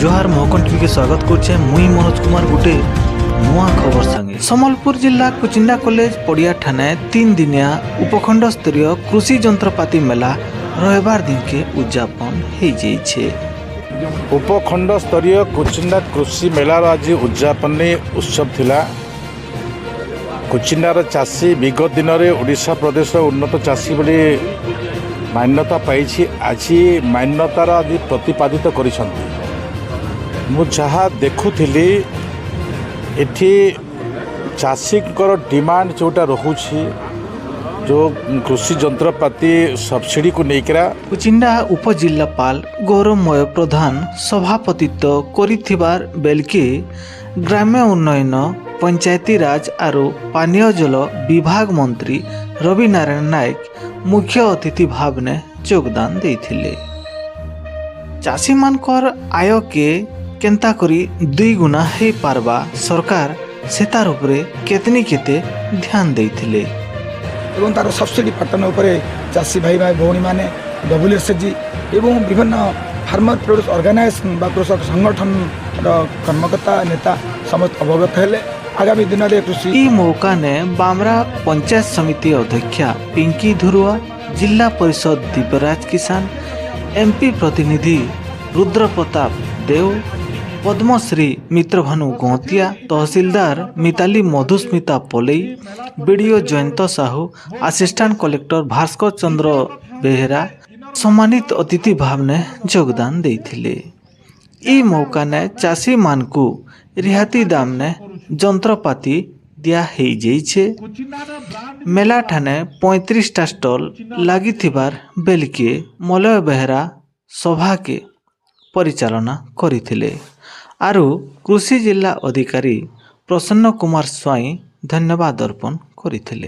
ଜୁହାର। ମହକନ ଟିଭିକେ ସ୍ୱାଗତ କରୁଛେ ମୁଇଁ ମନୋଜ କୁମାର, ଗୋଟେ ନୂଆ ଖବର ସାଙ୍ଗେ। ସମ୍ବଲପୁର ଜିଲ୍ଲା କୁଚିଣ୍ଡା କଲେଜ ପଡ଼ିଆ ଠାନେ 3 ଦିନିଆ ଉପଖଣ୍ଡ ସ୍ତରୀୟ କୃଷି ଯନ୍ତ୍ରପାତି ମେଲା ରବିବାର ଦିନକେ ଉଦଯାପନ ହେଇଯାଇଛେ। ଉପଖଣ୍ଡ ସ୍ତରୀୟ କୁଚିଣ୍ଡା କୃଷି ମେଳାର ଆଜି ଉଦଯାପନୀ ଉତ୍ସବ ଥିଲା। କୁଚିଣ୍ଡାର ଚାଷୀ ବିଗତ ଦିନରେ ଓଡ଼ିଶା ପ୍ରଦେଶର ଉନ୍ନତ ଚାଷୀ ବୋଲି ମାନ୍ୟତା ପାଇଛି। ଆଜି ମାନ୍ୟତାର ଆଜି ପ୍ରତିପାଦିତ କରିଛନ୍ତି। ମୁଁ ଯାହା ଦେଖୁଥିଲି, ଏଠି ଚାଷୀଙ୍କର ଡିମାଣ୍ଡ ଯେଉଁଟା ରହୁଛି, ଯେଉଁ କୃଷି ଯନ୍ତ୍ରପାତି ସବସିଡ଼ିକୁ ନେଇକିରା। କୁଚିଣ୍ଡା ଉପଜିଲ୍ଲାପାଳ ଗୌରବମୟ ପ୍ରଧାନ ସଭାପତିତ୍ୱ କରିଥିବାର ବେଲକେ ଗ୍ରାମ୍ୟ ଉନ୍ନୟନ, ପଞ୍ଚାୟତିରାଜ ଆରୁ ପାନୀୟ ଜଳ ବିଭାଗ ମନ୍ତ୍ରୀ ରବି ନାରାୟଣ ନାୟକ ମୁଖ୍ୟ ଅତିଥି ଭାବରେ ଯୋଗଦାନ ଦେଇଥିଲେ। ଚାଷୀମାନଙ୍କର ଆୟକେ କେନ୍ତା କରି ଦୁଇଗୁଣା ହେଇପାରବା, ସରକାର ସେ ତାର ଉପରେ କେତନି କେତେ ଧ୍ୟାନ ଦେଇଥିଲେ। ଏବଂ ତା'ର ସବସିଡ଼ି ପାଟର୍ନ ଉପରେ ଚାଷୀ ଭାଇ ଭାଇ ଭଉଣୀମାନେ, ଡବ୍ଲ୍ୟୁ ଏସ୍ ଜି ଏବଂ ବିଭିନ୍ନ ଫାର୍ମର ପ୍ରଡ୍ୟୁସ୍ ଅର୍ଗାନାଇଜେସନ୍ ବା କୃଷକ ସଂଗଠନର କର୍ମକର୍ତ୍ତା, ନେତା ସମସ୍ତେ ଅବଗତ ହେଲେ। ଆଗାମୀ ଦିନରେ କୃଷି ଇ ମୌକା ନେ ବାମରା ପଞ୍ଚାୟତ ସମିତି ଅଧ୍ୟକ୍ଷା ପିଙ୍କି ଧୁରୁଆ, ଜିଲ୍ଲା ପରିଷଦ ଦୀପରାଜ କିଷାନ, ଏମପି ପ୍ରତିନିଧି ରୁଦ୍ର ପ୍ରତାପ ଦେଓ, ପଦ୍ମଶ୍ରୀ ମିତ୍ରଭାନୁ ଗୌତିଆ, ତହସିଲଦାର Mitali Madhusmita Palei, BDO Jayant Sahu, assistant collector Bhaskar Chandra Behera ସମ୍ମାନିତ ଅତିଥି ଭାବରେ ଯୋଗଦାନ ଦେଇଥିଲେ। ଇ ମୌକା ନେ ଚାଷୀମାନଙ୍କୁ ରିହାତି ଦାମନେ ଯନ୍ତ୍ରପାତି ଦିଆ ହେଇଯାଇଛେ। ମେଲା ଠାନେ 35ଟା ଷ୍ଟଲ୍ ଲାଗିଥିବାର ବେଲକେ ମଲୟ ବେହେରା ସଭାକେ ପରିଚାଳନା କରିଥିଲେ ଆରୁ କୃଷି ଜିଲ୍ଲା ଅଧିକାରୀ ପ୍ରସନ୍ନ କୁମାର ସ୍ୱାଇଁ ଧନ୍ୟବାଦ ଅର୍ପଣ କରିଥିଲେ।